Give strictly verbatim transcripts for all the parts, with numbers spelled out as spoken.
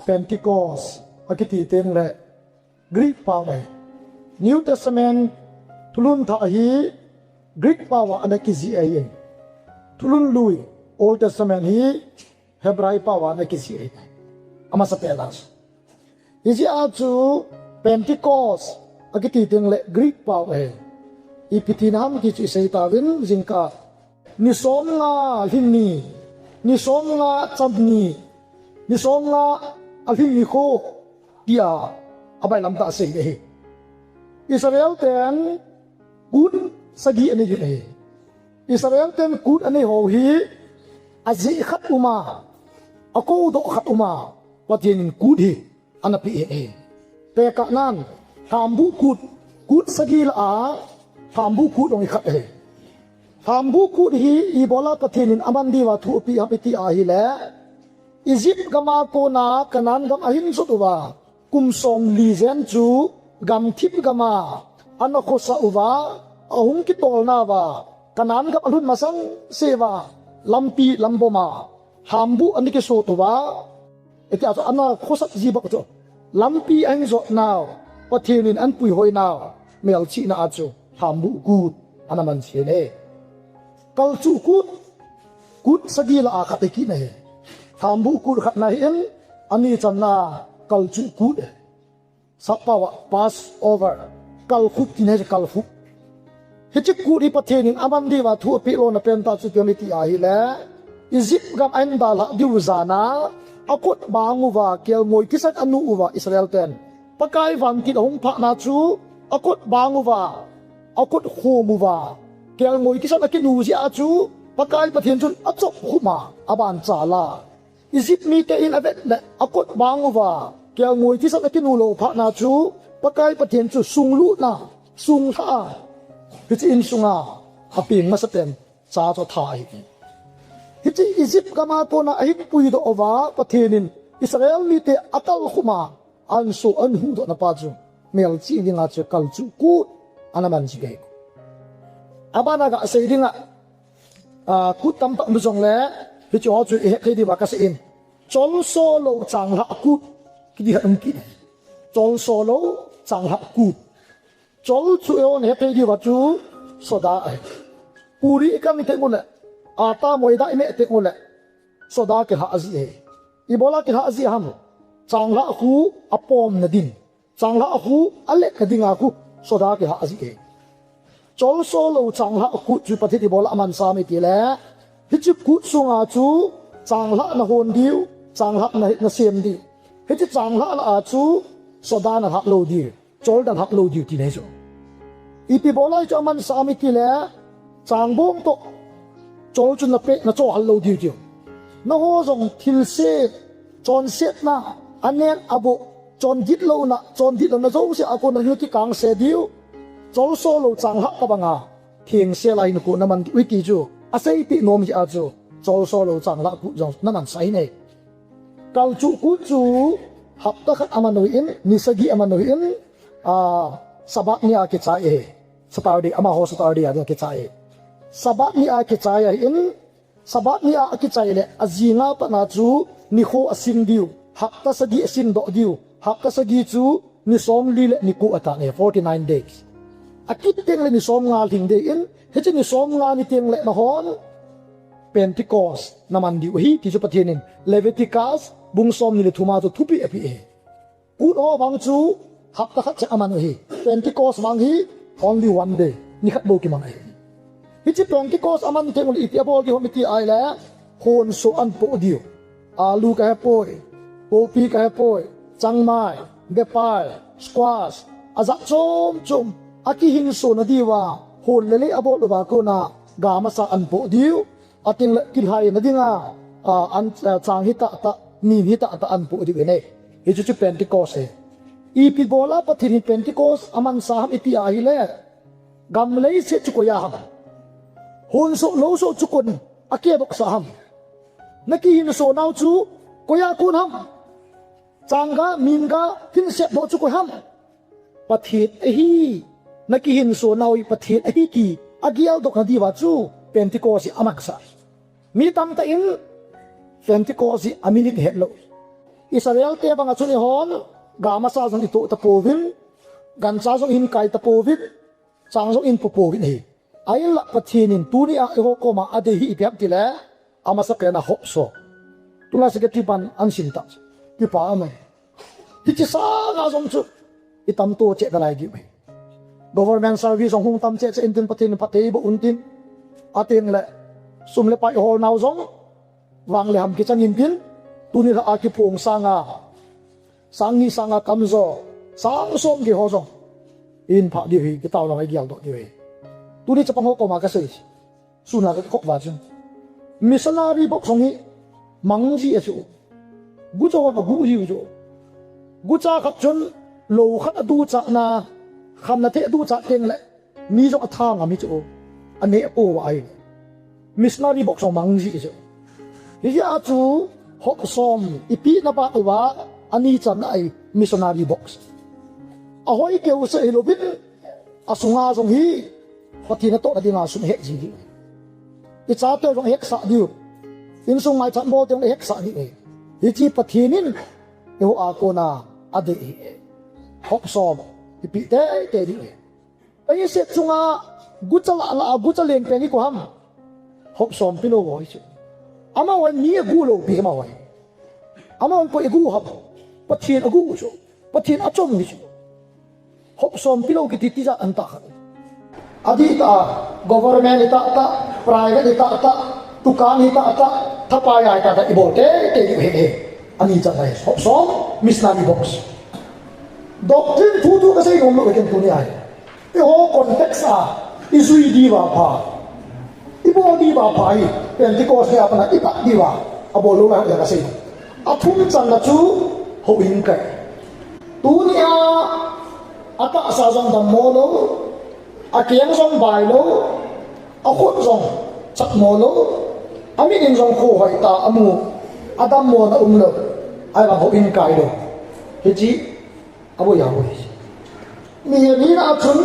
Pentecost akiti teng le Greek pao ahi. New Testament thulhun thah hi Greek pao a ana kijih ahi. Thulhun lui Old Testament hi Hebrai pao a ana kijih ahi. Amasapen a chu. Hijeh a chu Pentecost akiti teng le Greek pao ahi. Ipi tina ham ti chu isei tauvin jingkah. Ni somnga lhing ni, ni somnga cham ni, ni somnga alhing nikho tia abailam tah a asei ahi. Israel ten kut sagi anei u ahi. Israel ten kut anei ho hi ajeh khat um a, akoudoh khat um a, Pathen in kut hi ana pe e. Tekahnan, lhambuh kut, kut sagi lah a, lhambuh kut jong hi khat ahi. Lhambuh kut hi ibola Pathen in aman diuva thu ape ham iti ahile, Egypt gam a kona Canaan gam ahin jot uva, kum somli jen chu gamthip gam a ana khosah uva, ahung kitolna uva, Canaan gam alhun masang sea uva, lampi lambom a, lhambuh ana kisot uva, Hitia chu ana khosah ji bep chu. Lampi ahin jot nau, Pathen in ahin puihoi nau, melchihna a chu lhambuh kut ana man ji ahi. Kalchuh kut, kut sagi lah a khat ahi kit ahi. Lhambuh kut khat ahin, ani channa kalchuh kut ahi. Sappao a Passover, kalkhup tina ahi, kalkhup. Hiche kut hi Pathen in aman diuva thu apeh lona pen tah chu ipi ham iti ahile, Egypt gam ahin dalhah diu jan a, akot bang uva, kelngoi thisan anu uva Israel ten. Pakai vantil ahung phatna chu, akot bang uva, akot khom uva, kelngoi thisan akinu jeh a chu, Pakai Pathen chun achop khum a, aban chal a. Egypt mite in avet le, akot bang uva, kelngoi thisan akinu lou phatna chu, Pakai Pathen chu sunglutna, sunglhah a, hiche insunga apeng masapen cha chu atha ahi. Hiche Egypt gam a kona ahin puidoh uva, Pathen in Israel mite akalkhum a, ahin so, ahin huhdohna pa chu, melchih dinga chu kalchuh kut ana man ji ahi. Abana gasei dinga, a, kut tamtah um jongle, hiche ho chu ihet thei diuva kasei in. Cholso lou changlhah kut, kiti khat um kit. Cholso lou changlhah kut. Chol chu eiho nahet thei diuva chu soda ahi. Puri ikan teng ule, atta maida ineh teng ule, soda kilhah ji ahi. Ibola kilhah ji ham? Changlhah khu apomna ding. Changlhah khu aletna dinga khu soda kilhah ji ahi. Cholso lou changlhah kut chu Pathen in ibola amansa ham itile, hiche kut sunga chu changlhah nahon diu, changlhah na, nasem diu. Hiche changlhah lah a chu soda nalhah lou diu, chol nalhah lou diu tina ahi chu. Ipi bola hichu amansa ham itile, changbong toh chol chu napeh, nachohal lou diu tiu. Nangho jong thilse, chonsetna, anen aboh, chondit louna, chondit louna jouse a kona nakikangse diu. Cholso lou changlhah tobanga thengsel a hin kut naman diu ahi ti chu aseipeh nom jeh a chu, cholso lou changlhah kut jong namansah ahi. Kalchuh kut chu hapta khat aman u ahin, ni sagi aman u ahin, a, Sabbath ni a kichai ahi. Saturday, amaho Saturday a ding kichai ahi. Sabbath ni a kichai ahin, Sabbath ni a akichai le, ajing a pat a chu nikho asim diu, hapta sagi asimdoh diu, hapta sagi chu ni somli le ni ko atan ahi, forty-nine days. Akit teng le ni somnga lhing ding ahin, hiche ni somnga ni teng le nahon Pentecost naman diu ahi ti chu Pathen in Leviticus bung somni le thum a chu thupeh apeh ahi. Kut ho vang chu hapta khat cheh aman u ahi. Pentecost vang hi only one day, ni khat bou kimang ahi. Hiche Pentecost aman teng ule ipi abol diu ham iti ahile, honso ahin poh diu. Alu kahe poi, kopi kahe poi, changmai, bepai, squash, ajat chom chom, akihinso na diuva, hon le lei abol uva kona, ga masa ahin poh diu. Ating le kilhaina dinga, a, an, a, chang hi tah tah, nin hi tah tah ahin poh diu ahi. Hichu chu Pentecost ahi. Ipi bola Pathen in Pentecost amansa ham iti ahile, gam leiset chu koi a ham? Honso loso chu kon akidopsah ham? Nakihinso nau chu koi a kon ham? Chang ga, min ga, hin sepdoh chu koi ham? Pathen ahi, nakihinso nau hi Pathen ahi ti ageldoh na diuva chu Pentecost hi amansah. Mi tamtah in Pentecost hi amin in hetlou. Israel te banga chun eihon gamasa jong itoh tapouvin, gancha jong ihin kai tapouvin, chang jong ihin popouvin ahi. Ahinlah Pathen in tunia eiho koma adei hi ipi ham tile, amasapen a hopsom. Tulai secretary pan ahin sim tah. Kipa ahi. Hiche sanga jong chu itamto cheh nalai diu ahi. Government service jong hung tam cheh cheh intin, Pathen in phatthei eiboh untin. Atengle sum le pai holnau jong vang le ham kichang intin. Tuni lha a kiphong sanga, sang ni sanga kamjo, sang som gei ho jong ihin phah diu ahi, kitaona ho igeldoh diu ahi. Tuni chapang ho koma kasei, suna kakhop uva chun, missionary box jong hi mang ji ahi chu. Gucha ho agu jiu chu. Gucha khat chun lou khat aduchahna, khamna thei aduchah tengle mi jong atha ngam hi chu. Aneh pouva ahi. Missionary box jong mang ji chu. Hijeh a chu hopsom ipehna phat uva ani channa ahi missionary box. Ahoi keu seh hilouvin, asunga jong hi Pathen natohna dinga sum ihet ji ding. Ichate jong ihetsah diu. Insung ngaichat bol teng ihetsah diu ahi. Hiche Pathen in eiho a kona adei ahi. Hopsom ipeh teitei diu ahi. Ahi set chunga gucha lah lah a gucha lengpeng hi koi ham? Hopsom pelou ho hi chu. Amahon mi agu lou pi amahon. Amahon koi agu ham? Pathen agu chu. Pathen achom hi chu. Hopsom pelou kiti tijat ahin tah khat. Adih tah a, government hi tah tah, private hi tah tah, dukan hi tah tah, thapai a hi tah tah, ibol teitei diu ahi. Ani channa ahi, hopsom, missionary box. Doctrine thu thu kasei nom lou ken tunia hi. Eiho context a ijui diuva pha, ibol diuva pha hi, Pentecost ni a pat a ipat diuva, abol lou lai kasei. Athum channa chu houin kai. Tunia atahsa jong dammo lou, akeng jong bai lou, akhut jong chatmo lou, amit in jong kho hoitah a amu, adammona umlou, ahivang houin kai lou. Hiche aboi aboi. Mihem hina a chun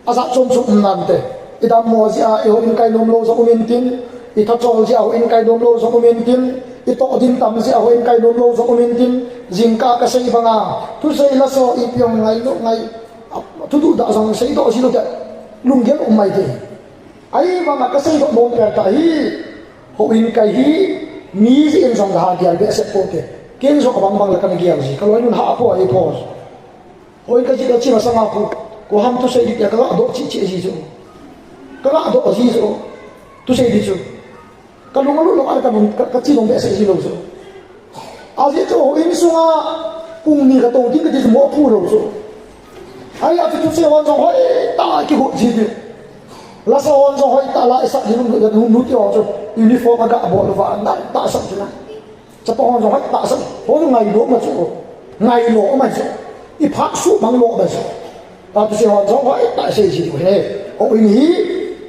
ajat chom chom um nante. Idammo jeh a ihouin kai nom lou jong um intin, ithachol jeh a houin kai nom lou jong um intin, itoh din tam jeh a houin kai nom lou jong um intin, jingkah kasei banga thusei laso ipi jong ngai lou ngai, thuduhdah jong seidoh ji lou te, lunggel um mai thei. Ahivanga kaseidoh nom pen tah hi, houin kai hi mi jeh in jong kaha gel behseh poute. Ken jong abang bang le kana gel ji, kaloinun hah po ahi po. Houin kajih kachi masanga khu, koi ham thusei ding tia kaga doh cheh cheh ji chu. Kaga doh ji chu. Thusei ding chu kalung alut lou a, kalung ka, kachi nom behseh ji lou chu. Ajeh chu houin sunga pung ni katou ding kati chu moh phu lou chu. Ahia chu thusei hon jong hoitah a kigot ji ding. Lasa hon jong hoitah la isah ding, nu, nute ho chu uniform aga bol uva natah sah chu na. Chapang hon jong hoitah sah, hon jong ngailu ma chu. Ngailu ma chu. Iphat suh bang lou ma chu. Tua thusei hon jong hoitah sei ji ding ahi. Houin hi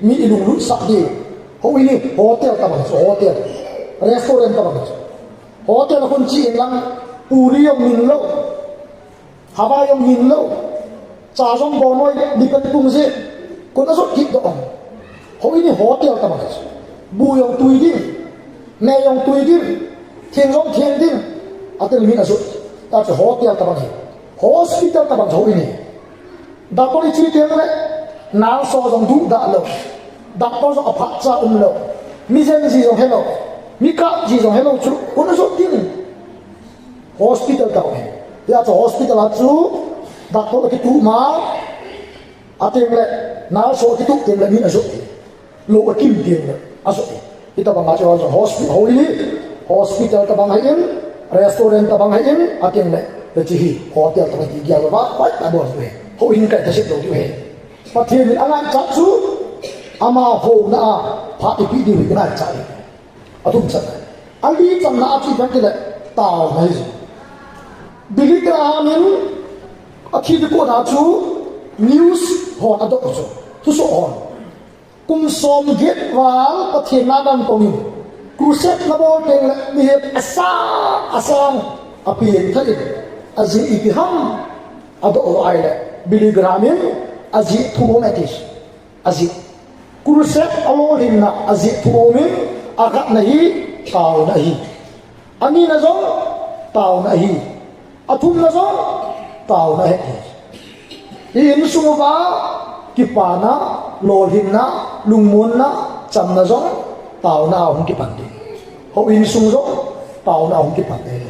mi ilunglut sah ding. Houin hi hotel tabang chu, hotel. Restaurant tabang chu. Hotel a khun che inlang, puri jong min lou, hawai jong min lou, cha jong bon noi, nipen pung jeh, khun ajot kit doh. Houin hi hotel tabang chu. Bu jong tui ding, me jong tui ding, theng jong theng ding, atel min ajot. Tua chu hotel tabang ahi. Hospital tabang chu houin ahi. Doctor iche teng le, nurse ho jong duhdah lou, doctor jong aphat cha um lou, mi jen ji jong helou, mi kap ji jong helou chu, khun ajot ding. Hospital tah ahi. Hia chu hospital a chu doctor akituh ma, ateng le, nurse ho akituh teng le min ajot ding. Lou akim teng le ajot. Hitabang a chu hospi-, houin hi hospital tabang ahin, restaurant tabang ahin, ateng le, hiche hi hotel tabang ti gel uva, pai ta bol uve. Houin kai ta sep lou diu ahi. Pathen in angaichat chu, ama houna a phat ipi diu hi angaichat ahi. Athum channa. Alih channa a chu ipi ham tile, taona ahi. Billy Graham in athi ding kona chu news hon adoh chu. Thusoh hon. Kum som get val Pathen na dang kong in, crusade na bol teng le mihem asang asang a pieng thei in, ajeh ipi ham adoh uva ahile, Billy Graham in ajeh thum aum e ati. Ajeh, crusade alolhinna ajeh thum aum in, akhatna hi taona ahi. Anina jong Taona ahi. Athumna jong taona ahi. I insung uva kipana, lolhinna, lungmonna, chamna jong taona a hung kipan ding. Hou insung jong taona a hung kipan ding.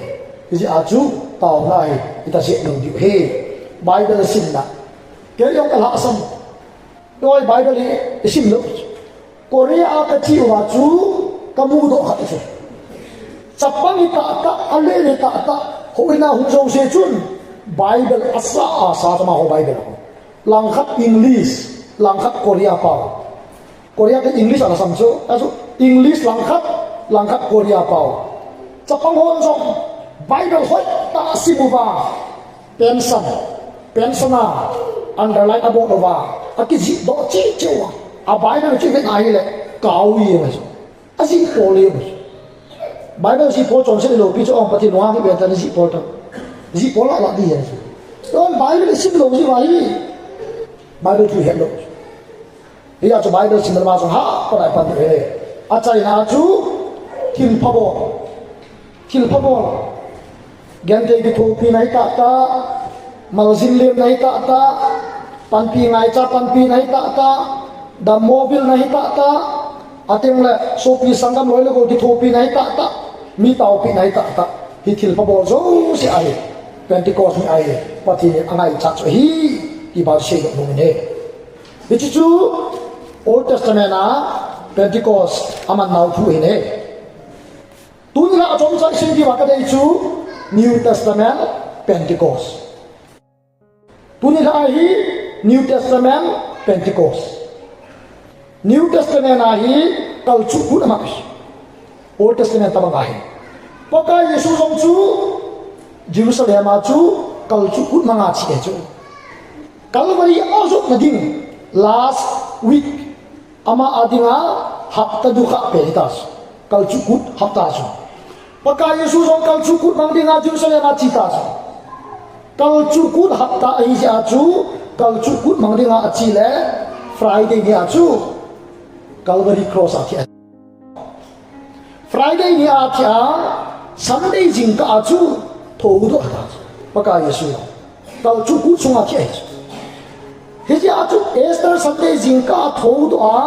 Hijeh a chu taona hi itahsan lou diu ahi. Bible simna. Kei jong kalhasam. Tua Bible hi isim lou. Korea a kache uva chu kamudoh khat chu. Chapang hi tahtah, alen hi tahtah, houin a hung jouse chun Bible asa asa tama ho Bible ho. Langkhat English, langkhat Korea pao. Korea te English a lasam chu, achu English langkhat, langkhat Korea pao. Chapang hon jong Bible hoitah a sim uva. Pension, pension a underline abol uva, akijih doh cheh cheh uva. A Bible chu ivet ahile, kau e ma chu. Ajih pol e ma chu. Bible jih pol chonset lou pi chu ong Pathen lunghang hi pen tan jih pol ta. Jih pol la la di e chu. Don Bible sim lou jeh uva hi. Bible chu het lou. Hijeh a chu Bible simna ma jong ha, pan a pan ding ahi. Achaina chu thilpha bol. Thilpha bol. Genthei kithopina hi tahtah. Maljin lemna hi tahtah. Panpi ngaicha panpina hi tahtah. Dammo bilna hi tahtah. Ateng le sopi sanggam loi le gol kithopina hi tahtah. Mi taopina hi tahtah. Hi thilpha bol jouse ahi. Pentecost ni ahi. Pathen in angaichat chu ahi. Ti bou seidoh nom in ahi. Hiche chu Old Testament a Pentecost aman nau thu ahi ne. Tuni la achom chai sei diuva kadei chu New Testament Pentecost. Tuni la hi New Testament Pentecost. New Testament a hi kalchuh kut ama. Old Testament tabang ahi. Pakai Jesu jong chu Jerusalem a chu kalchuh kut manga che chu. Calvary a jotna ding last week ama a dinga hapta dukha pe ta chu. Kalchuh kut hapta chu. Pakai Jesu jong kalchuh kut mang dinga Jerusalem a che ta chu. Kalchuh kut hapta ahi jeh a chu, kalchuh kut mang dinga ache le Friday ni a chu Calvary Cross a thi a. Friday ni a thi a, Sunday jingkah a chu thoudoh ta chu. Pakai Jesu kalchuh kut sunga thi ahi chu. Hijeh a chu Easter Sunday jingkah a thoudoh a,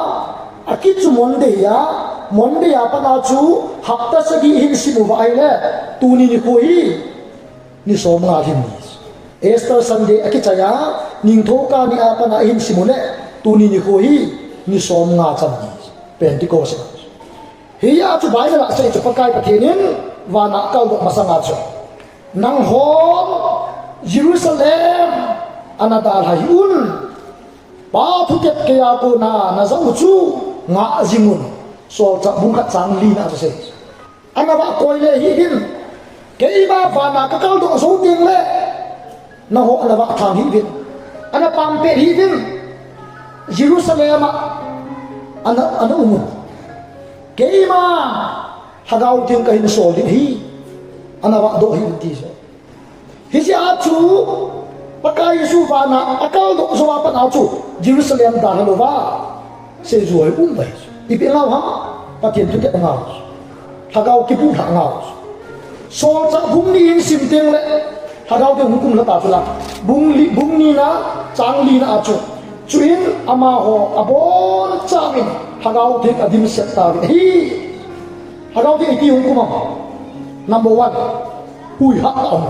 akichu Monday a, Monday a pat a chu hapta sagi hin sim uva ahile, tuni nikho hi ni somnga lhin ni. Easter Sunday akichai a, ningthou kah ni a pat a hin sim u le, tuni nikho hi ni somnga chan ni. Pentecost. Hijeh a chu Bible a asei chu Pakai Pathen in van a akaldoh masang a chu, nanghon Jerusalem a nadalha hih un. Pa thutep keiya kona najah u chu ngah jing un. Solchah bung khat chang li na a chu asei. Ana vah koi le hih uvin. Keima van a kakaldoh jou teng le, nangho ana vah thang hih uvin. Ana pang pet hih uvin. Jerusalem a ana, ana um un. Keima Lhagao Theng kahin sol ding ahi. Ana vah doh hih uvin ti chu. Hijeh a chu, Pakai Jesu van a akaldoh jou a pat a chu, Jerusalem dalha louva seijui um uve. Ipi ngah u ham? Pathen thutep ngah u. Lhagao kibulhah ngah u. Solchah bung ni in sim teng le, Lhagao Theng hung kumlha ta chu la. Bung li, bung ni na, chang li na a chu. Chuin amaho abonchauvin Lhagao Theng adimset tauvin ahi. Lhagao Theng iti hung kum ham? Number one. Huihat a hung.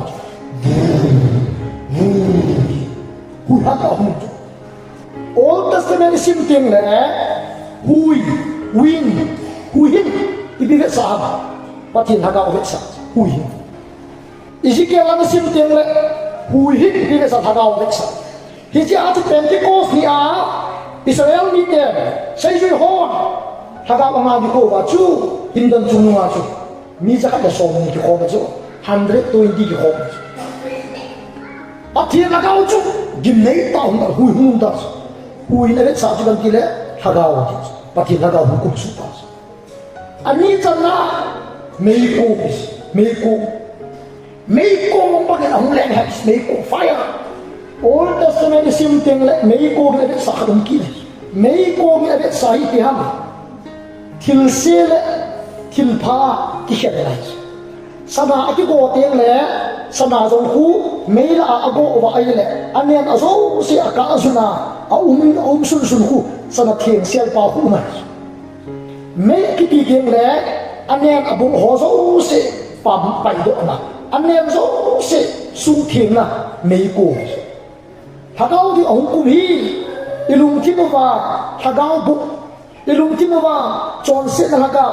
Huihat a hung. Old Testament isim teng le, hui, wind, huihin, ipi vetsah ham? Pathen Lhagao vetsah, huihin. Ezekiel lang isim teng le, huihin, ipi vetsah? Lhagao vetsah. Hijeh a chu Pentecost ni a, Israel mite, seijui hon, Lhagao angah nikho uva chu, hindan chungnung a chu, mi jakhat le somni kikhom a chu, hundred twenty kikhom a chu. Pathen Lhagao chu, gimnei tah hung ta, hui hung ta chu. Hui na vetsah chu kan ti le, Lhagao ti chu. Pathen Lhagao hung kumsuh ta chu. Ani channa, meikong, meikong. Meikong bangin ahung leng ahi, meikong, fire. Old Testament isim teng le meikong in avetsah khat um kit e. Meikong in avetsah hi ipi ham? Thilse le thilpha kikhen ahi. Sana akigo teng le, sana jong khu mei lah a ago uva ahile, anen ajouse akah jun a, aum, aum sunsun khu sana thengsel pa khu um ahi. Mei kiti teng le, anen abung ho jouse paidoh na, anen jouse sung thengna mei kong. Lhagao Theng ahung kum hi, ilungthim uva lhagao bung, ilungthim uva chonsetna lhagao,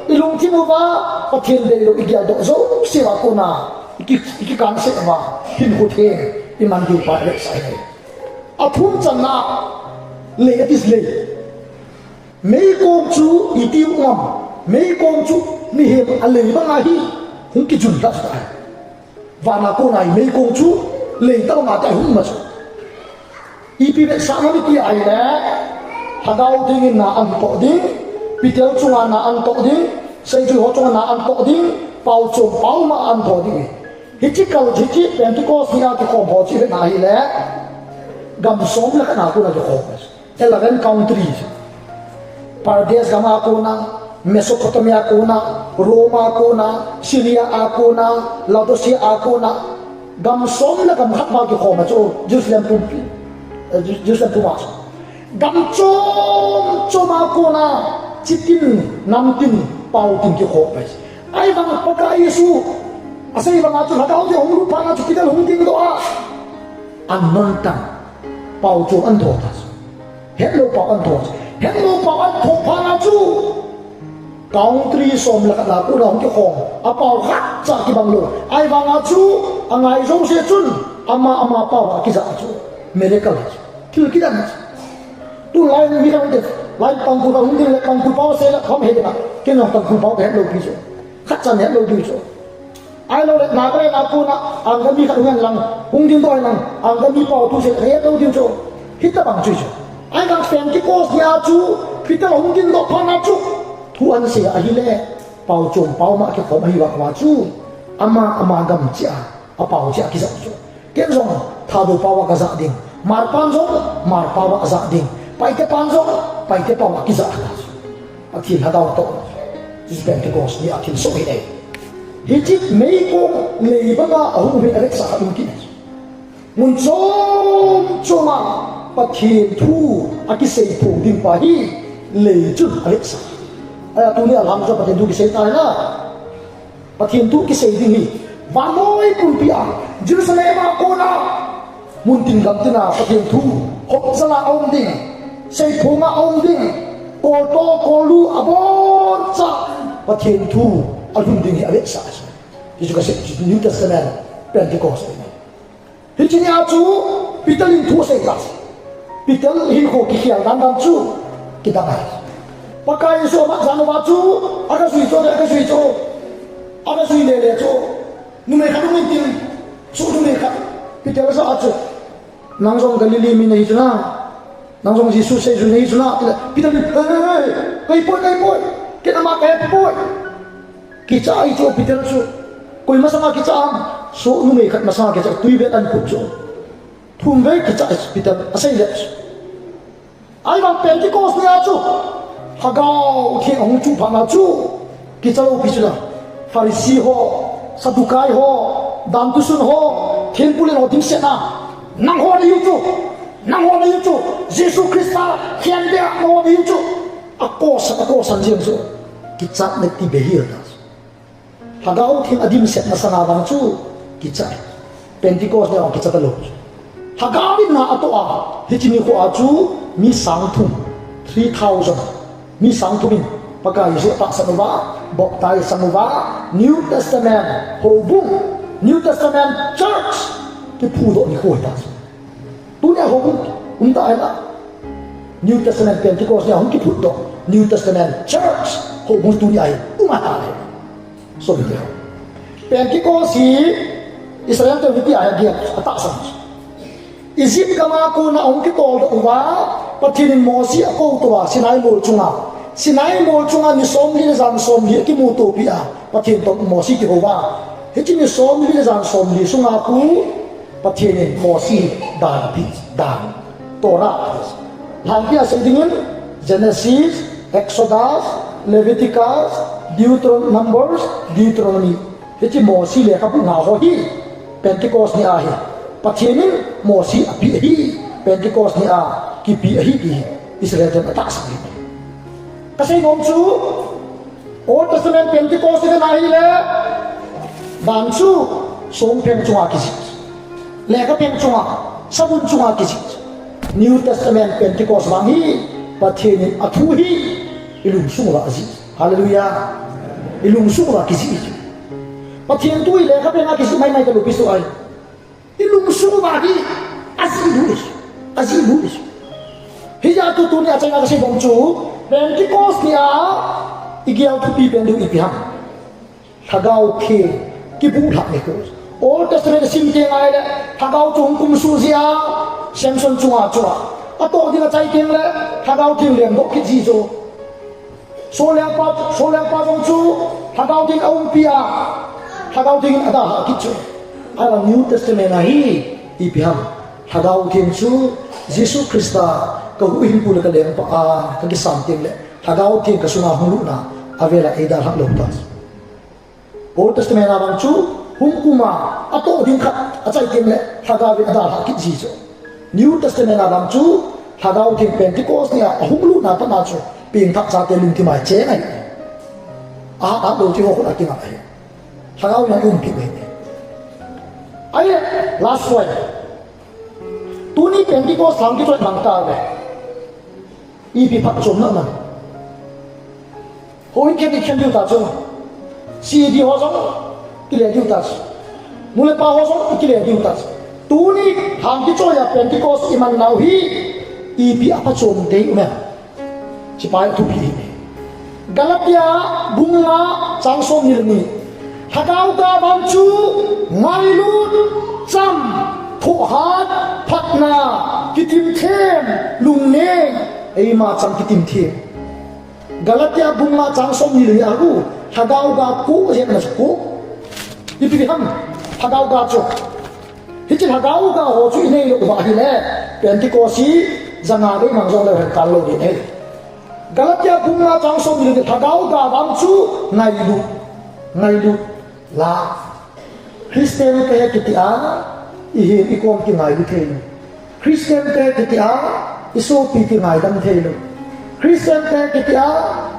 ilungthim uva Pathen deilou igeldoh jouse uva kona iki, ikikangset uva hinkho theng iman diu pa avetsah ahi. Athum channa, lei ati lei. Meikong chu iti um am? Meikong chu mihem alei banga hi hung kijun lhah ahi. Vana kona hi meikong chu lei tah banga hung um a chu, ipi vetsahna ham iti ahile, Lhagao Theng in na antoh ding, Peter chunga na antoh ding, seijui ho chunga na antoh ding, paochom paoma anthoh ding. Hiche kal, hiche Pentecost nia kikhom ho chu ivet na ahile, gam som le khat na kona kikhom. Eleven countries. Pardes gam a kona, Mesopotamia a kona, Rome a kona, Syria a kona, Laodicea a kona, gam som le gam khat banga kikhom a chu, Jerusalem pumpi, eh, Jerusalem puma chu. Gam chom chom a kona, chitin, namtin, paotin kikhom ahi. Ahivang Pakai Jesu asei banga chu, Lhagao Theng ahung lut phat na chu, Peter hung dingdoh a, unknown tongue, paochom anthoh ta chu. Hetlou pao anthoh chu. Hetlou pao anthoh phat na chu, country som le khat na kona hung kikhom, apao khatcha kibang lou. Ahivanga chu, angai jouse chun, ama, ama pao a akija chu. Miracle chu. Thil kidang chu. Tulai mi khat hung ding, lai Tangkhul pao hung ding le, Tangkhul pao sei le khom he ding a. Ken jong Tangkhul pao kahet lou pi chu. Khatcha nahet lou diu chu. Ahilou le, Nagaland a kona, Angami khat hung hen lang, hung dingdoh hen lang, Angami pao thu sei, het lou diu chu. Hitabang chu chu. Ahivang Pentecost nia chu, Peter hung dingdoh phat na chu, thu ahin sei ahile, paochom paoma kikhom ahi vang uva chu, ama, ama gam cheh a, apao cheh a akija chu. Ken jong, Thadou pao a kaja ding. Hmar pan jong, Hmar pao a aja ding. Paite pan jong, Paite pao a akija ta chu. Pathen Lhagao toh. Hiche Pentecost nia thil soh ahi. Hiche meikong lei banga ahung hi avetsah khat um kit. Mun chom chom a Pathen thu akisei phong ding pa hi lei chun avetsah. Ahi a tunia lang chu Pathen thu kisei tai na. Pathen thu kisei ding hi. Vannoi pumpi a, Jerusalem a kona, mun tin gam tin a Pathen thu, hop jal a aum ding, seiphong a aum ding, kolto, kollu, aboncha, Pathen thu, alhun ding hi avetsah ahi. Hichu kasei, New Testament, Pentecost. Hiche nia chu Peter in thu asei ta. Peter hinkho kikhel dan dan chu kidang ahi. Pakai Jesu amat jan uva chu, akajui chu, akajui chu, akajui le le chu. Numei khat hung in tin, chu numei khat. Peter ajah a chu, nang jong Galilee mi nahi chu na. Nang jong Jesu seijui nahi chu na, tile, Peter in, "Hei, hei, hei, kahipoi, kahipoi. Ken ama kahe poi." Kicha ahi chu Peter chu. Koi masanga kicha ham? Soh numei khat masanga kicha, tui vel ahin phut chu. Thum vei kicha ahi chu Peter, asei le chu. Ahivang Pentecost nia chu, Lhagao Theng ahung chuh phat na chu, kicha lou pi chu na. Pharisee ho, Sadducee ho, dan thusun ho, thempu len ho dimset na. Nangho nahiu chu. Nangho nahiu chu, Jesu Christa, hian bia nangho nahiu chu. Akosan, akosan jeng chu. Kichatna ti behil ta chu. Lhagao Theng adimset masanga vang chu, kicha. Pentecost nia vang kicha talou chu. Lhagao in na atoh a, hiche nikho a chu, mi sang thum, three thousand. Mi sang thum in, Pakai Jesu atahsan uva, baptize asang uva, New Testament, houbung, New Testament church, kiphudoh nikho hita chu. Tunia houbung um ta ahi na. New Testament Pentecost nia hung kiphutdoh New Testament Church houbung tunia hi um ta ahi. So, Pentecost hi Israel te hiti ahi dia atahsan. Egypt gam a kona hung kitoldoh uva, Pathen in Mose akou uva Sinai mol chunga. Sinai mol chunga ni somli le jan somli akimutopi a, Pathen toh Mose kihou uva. Hiche ni somli le jan somli sunga khu Pathen in Mose dan apeh, dan, Torah. Lhangpi a sei dingin, Genesis, Exodus, Leviticus, Deuteron-, Numbers, Deuteronomy. Hiche Mosi lekhabu nga ho hi Pentecost ni ahi. Pathen in Mosi apeh ahi, Pentecost ni a kipeh ahi ti hi Israel ten atahsan ahi. Kasei nom chu, Old Testament Pentecost ni ahi le, dan chu songpheng chunga kijih. Lekhapheng chunga, sabon chunga kijih. New Testament Pentecost vang hi Pathen in athu hi ilungsung uva ajih. Hallelujah. Ilungsung uva kijih. Pathen thu hi lekhapheng a kijih maimai talou pi chu ahi. Ilungsung uva hi ajih lut. Ajih lut. Hijeh a tu tuni achaina kasei bang chu, Pentecost ni a igel thupi pen diu ipi ham. Lhagao Theng kibuhlhah nikho. Old Testament sim teng ahile, Lhagao chu hung kumsuh jia, Samson chunga chu a. Atoh ding achai teng le, Lhagao Theng lengdoh kit ji chu. Saul lengpa, Saul lengpa jong chu, Lhagao Theng aumpi a, Lhagao Theng in adalhah kit chu. Ahivang New Testament a hi, ipi ham. Lhagao Theng chu, Jesu Christa, kahuhhingpu le kalengpa a, kakisan teng le, Lhagao Theng kasunga hung lutna, avel a eidalhah lou ta. Old Testament a vang chu, hung kum a, atoh ding khat, achai teng le, Lhagao in adalhah kit ji chu. New Testament a vang chu, Lhagao Theng Pentecost ni a, ahung lutna pat a chu, pengthah chate lungthim a cheng ahi. Ahat hat lou chu ho khut a kingah ahi. Lhagao in aumpi ahi. Ahile, last point. Tuni Pentecost lhang kichoi mang tauve. Ipi phatchomna man. Houin khen i khen diu ta chu. C D ho jong kile diu ta chu. Nu le pa ho jong kile diu ta chu. Tuni lhang kichoi a Pentecost iman nau hi ipi aphatchom ding um em. Hiche pa hi thupi hi. Galatia bung nga chang somni le ni. Lhagao ga vang chu ngailut, cham, thohhat, phatna, kitimthem, lungneng, eima chang kitimthem. Galatia bung nga chang somni le ni a hu, Lhagao ga ko jep na chu ko. Ipi ham, Lhagao ga chu. Hiche Lhagao ga ho chu inei lou uva ahile, Pentecost hi janga vei mang jong leu hen kal lou ding ahi. Galatia bung nga chang somni le ni, Lhagao ga vang chu ngailut, ngailut la. Christian kahi kiti a, ihin ikom kingailu thei lou. Christian kahi kiti a, isopi kingaidam thei lou. Christian kahi kiti a,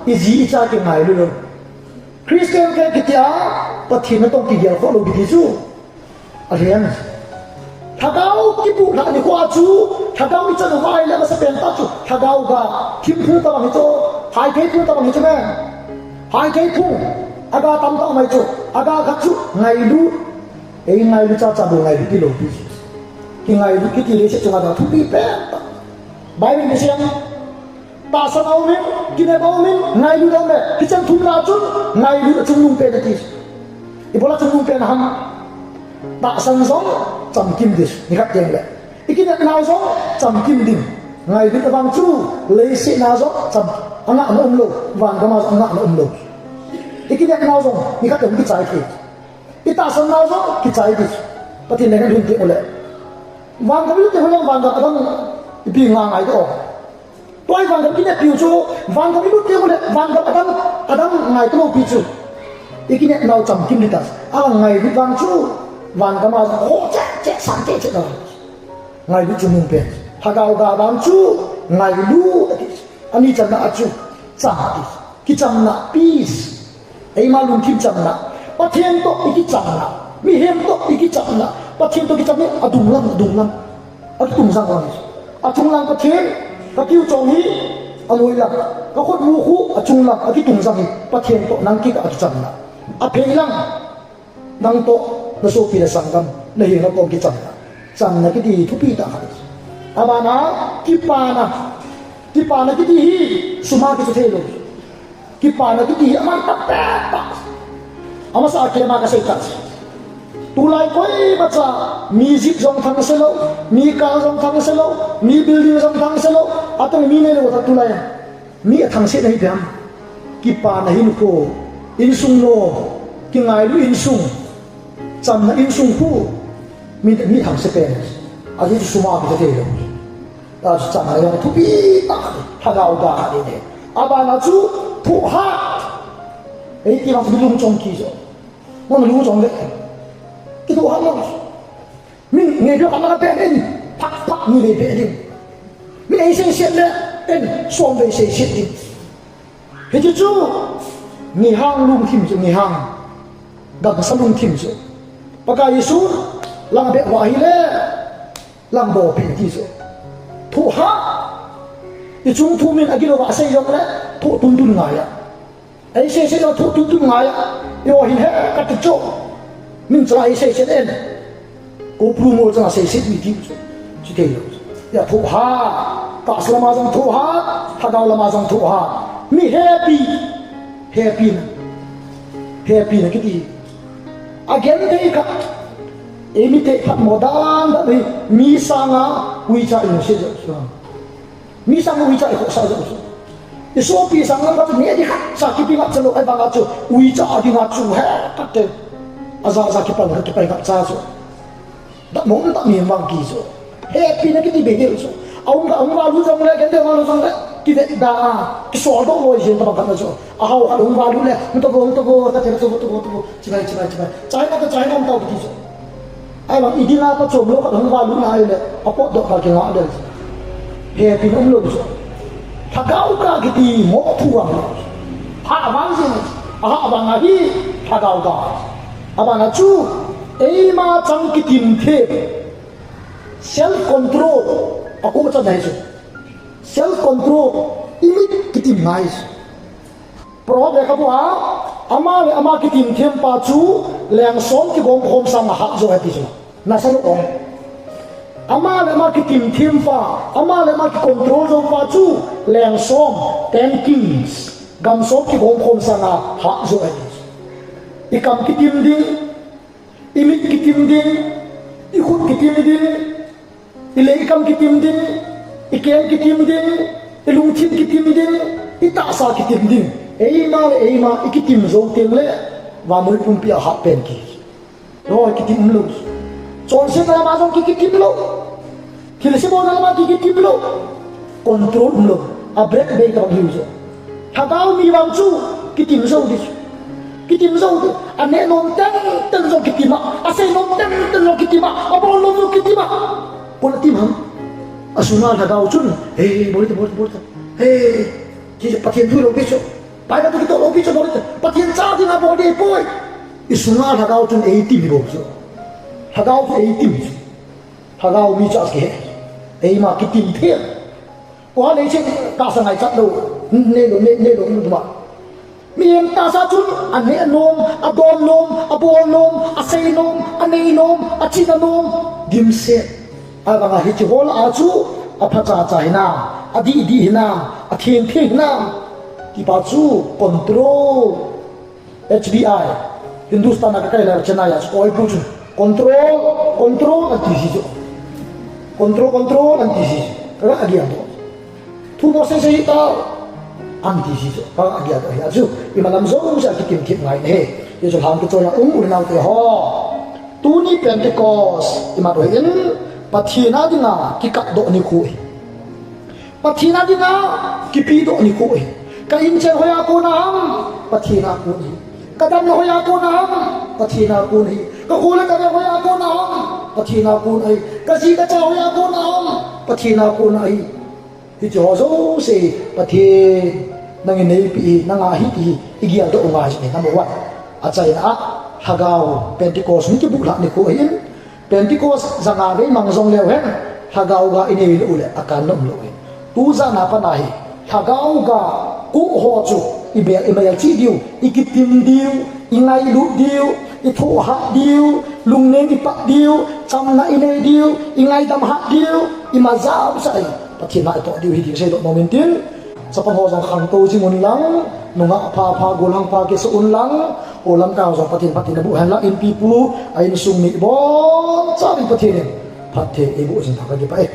iji icha kingailu lou. Christian kahi kiti a, Pathen natong kigel khoh lou kiti chu. Alhen. Lhagao kibuhlhah nikho a chu, Lhagao ichan uva ahile amasapen tah chu, Lhagao ga, thim phung tabang hi chu, haithei phung tabang hi chu me. Haithei phung, aga tamtah um ahi chu, aga khat chu, ngailut, eingailut chacha bou ngailut tilou pi chu. Kingailut kiti leiset chunga thupi pen tah. Bible in asei em. Tahsan a um in, kinep a um in, ngailut a um e. Hichan thumna chun, ngailut a chungnung pen ati. Ibola chungnung pen ham. Tahsan jong chamkim ding, nikhat teng le. Ikinepnau jong chamkim ding. Ngailut a vang chu, leiset a jong cham, angahna umlou, vangam a jong angahna umlou. Ikinepnau jong, nikhat teng kichai thei. Itahsan nau jong kichai ding. Pathen lenggam lhun teng ule. Vangam ilut teng ule, vangam adang ipi ngai ngai doh. Tua hi vangam kineppiu chu, vangam ilut teng ule, vangam adang, adang ngai talou pi chu. Ikinepnau chamkim ding ta. Angailut vang chu, vangam a ho cheh cheh, sang cheh cheh na. Ngailut chungnung pen. Lhagao ga vang chu, ngailut ati. Ani channa a chu, cham ati. Kichamna, peace. Eima lungthim chamna. Pathen toh ikichamna. Mihem toh ikichamna. Pathen toh kichamna. Adunglang, adunglang. Akitungjang lang. Achunglang Pathen. Kakiu chong hi. Anoilang. Kakhut mu khu. Achunglang. Akitungjang hi. Pathen toh nang kikah a kichamna. Apheilang. Nang toh, nasopi le sanggam, nahinkho kom kichamna. Chamna kiti thupi tah khat. Abana, kipana. Kipana kiti hi, sum a kichu thei lou. Kipana kiti hi, aman tah pet tah. Amasa a kema kasei tah. Tulai koimacha, mi jeep jong thangse lou, mi car jong thangse lou, mi building jong thangse lou, atong mi neilou tah tulai. Mi athangsetna hi ipi ham. Kipana hinkho, insung lou, kingailu insung, chamna insung khu, mi, mi thangse pen. Ajeh chu sum a kicha thei lou. Achu chamna jong thupi tah, Lhagao ga khat ding ahi. Abana chu, thohhat. Eiti vang chu lungchong kit jo. Mona lu jong le. Kitoh ha lo. Min ngei pia kana pe in. Phak phak ni le pe din. Min ei sei set le. En som ve sei set din. Hichu chu. Ni hang lungthim chu ni hang. Gam sa lungthim chu. Pakai Jesu lang be wa hi le. Lang bo pe ti chu. Thu ha. I chung thu min agilo wa sei jong le. Thu tun tun ngai a. Ei sei sei lo thu tun tun ngai a. Yo hin he ka ti chu. Min cha ei sei sei en. Ko pru mo cha sei sei mi ti chu. Chu thei lo. Ya thu ha. Ka sa lama jong thu ha. Thagau lama jong thu ha. Mi happy. Happy na. Happy na kiti. Again thei kha. Ei mi thei kha mo dan da ni. Mi sanga ui cha in se jo. Mi sang uicha i khohsah jong chu. I sopi sang lam khat chu mi a di khat cha kipi ngat cha lou, ahivanga chu uicha a dinga chu he khat te. Aja ja kipan khat kipai ngat cha chu. Dammo um ta mi vang ki chu. Happy na kiti be deu chu. Aung ka, aung valu jong le, kente valu jong le. Kivet da a, kisol doh loi jeng tabang khat na chu. Ahao khat hung valu le, hung to go, hung to go, ta te to go, to go, to go. Chibai, chibai, chibai. Chai na ta chai na ta kiti chu. Ahivang i dinga pachom lou khat hung valu na ahile, apot doh khat kinga le. Happy na um lou chu. Lhagao ga kiti mo thu vang. Ha vang jing, aha vang ahi, lhagao ga. Abana chu, eima chang kitim them. Self control, ako cha nai chu. Self control, i mit kitim ngai chu. Proverb lekhabu a, ama le ama kitim them pa chu, leng som kigom khom sanga hat jo ahi ti chu. Nasa lou ong. Ama le ama kitim them pa, ama le ama kicontrol jou pa chu, leng som, ten kings, gam som kigom khom sanga hat jo ahi ti chu. I kam kitim ding, i mit kitim ding, i khut kitim ding, i lei i kam kitim ding, i keng kitim ding, i lungthim kitim ding, i tahsa kitim ding. Eima le eima i kitim jou teng le, vannoi pumpi a hat pen ki. Loi kitim um lou. Chonsetna lama jong ki kitim lou. Thilse bolna lama ki kitim lou. Control um lou. A break bei tabang hiu jo. Lhagao mi vang chu kitim jou di. Kitim jou di. A neh nom teng teng jong kitim a. A sei nom teng teng jong kitim a. A bol nom jong kitim a. Koi a tim ham. A sunga lhagao chun. He, bol ta, bol ta, bol ta. He, ki Pathen thu lou pi chu. Bible thu kitoh lou pi chu bol ta. Pathen cha dinga bol ding poi. I sunga lhagao chun ei tim hi bol chu. Lhagao chu ei tim chu. Lhagao mi chu a kihe. Eima kitim them. Koi a nei chen tahsa ngaichat lou. Nei lou, nei, nei lou, nei lou ma. Mihem tahsa chun a neh nom, a dom nom, a bol nom, a sei nom, a nei nom, a chihna nom. Dimset. Ahivanga hiche ho lah a chu a phacha cha hinam, a dih dih hinam, a theng theng hinam. Ti pa chu control. H B I, Hindustan a ka kai le Chennai a chu koi pu chu. Control, control anti ji chu. Control, control anti ji chu. Ka ga gial doh. Thu mo sei sei ta. Anti ji chu. Ka ga gial doh hi a chu. Ima lam jouse a kitim them ngai ne. Hichu lhang kichoi a um u le nao te ho. Tuni Pentecost imat u hin Pathen a dinga kikap doh nikho hi. Pathen a dinga kipe doh nikho hi. Ka inchen hoiya kon a ham, Pathen a kon ahi. Ka damna hoiya kon a ham, Pathen a kon ahi. Ka kho le ka veng hoiya kon a ham, Pathen a kon ahi. Ka ji ka cha hoiya kon a ham, Pathen a kon ahi. Hiche ho jouse Pathen nangin neipe hi, nanga ahi ti hi, i gial doh u ngai chu number one. Achaina a, Lhagao Pentecost hung kibuh lhah nikho ahin, Pentecost janga vei mang jong leu hen, Lhagao ga i nei lou u le, a kan nom lou hen. Tu jan a pat a hi, Lhagao ga koh ho chu, i bel, i melchih diu, i kitim diu, i ngailut diu, i thohhat diu, lungneng i pat diu, chamna i nei diu, i ngaidam hat diu, i ma jao sa i, Pathen na i toh diu hi diu seidoh nom in tin. Chapang ho jong khangtou jing un lang, nungah pha pha, gollhang pha kisah un lang, ho lamkai ho jong Pathen phatthei naboh hen lang, inpipu, a insung mi boncha ding Pathen in phatthei eiboh jing pha kakipah e.